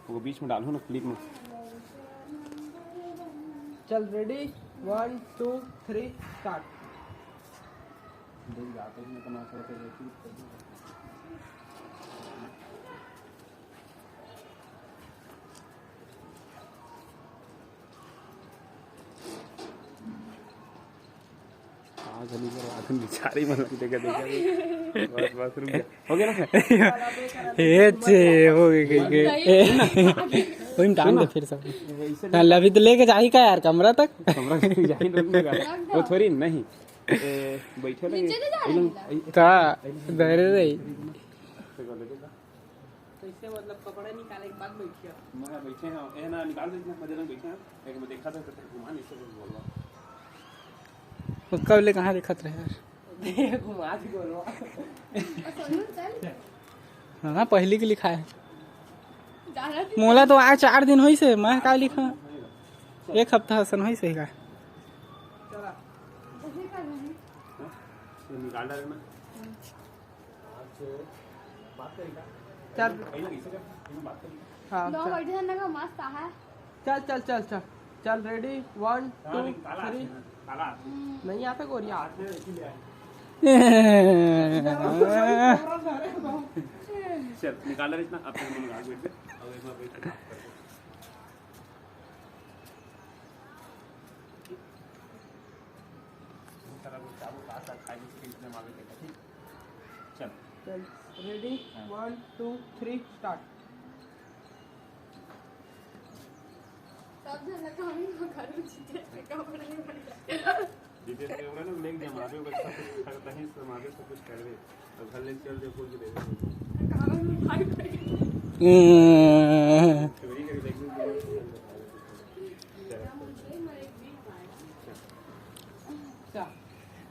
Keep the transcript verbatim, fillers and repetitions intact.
वो बीच में डालू ना, क्लिप में। चल, ready, one, two, three, start. आज हम इधर आखिर बिचारी मन लग देखे, देखे। बस, बस, रुक जा। हो गया ना? हे चे, हो गई, गई, गई। ए, वही में टांग दे फिर सब। ऐसे ना, अभी तो लेके जाही का यार कमरा तक? कमरा तक जाही, रुक जा। वो थोड़ी नहीं। ए, बैठे लगे। नीचे ले जा रहा है। एकदम, ए, का? धरे रही। से कर लेते का? कैसे, मतलब, कपड़ा निकाले के बाद बैठिया? मैं बैठे हैं, ए ना, निकाल दे, मैं जगह बैठे हैं। एक मैं देखा था, तो घुमा नहीं से बोलवा। उसका ले कहाँ दिखत रहे यार? घुमा के बोलवा। हाँ, पहली के लिखा है। मोला तो आज चार दिन होइस हे, मैं का लिखा? एक हफ्ता असन होइस हे का? चला। निकाल डाले ना। चल। हाँ, दो चल। बैठे हैं ना, मस्त है। चल, चल, चल, चल। चल, रेडी, वन, टू, थ्री। नहीं आता गोरिया। चल, निकाल रहे इतना, अब तक हम लोग आगे बैठ गए। अब एक बार बैठ के बात करते हैं। सारा वो चावल का साथ खाए, जिसके इतने मांगे थे, ठीक? चल। चल, रेडी, हाँ। वन, टू, थ्री, स्टार्ट। सब झन ला कहूँ, घलो जीते से कपड़ा नहीं बन जाए। जीते से कपड़ा नहीं, लेके जमावे, बस सब कुछ करता है, समावे, सब कुछ कर दे। अब घर ले चल दे, खोल के दे दे। कहाँ में भाई भाई? चोरी करके देख लो। चल।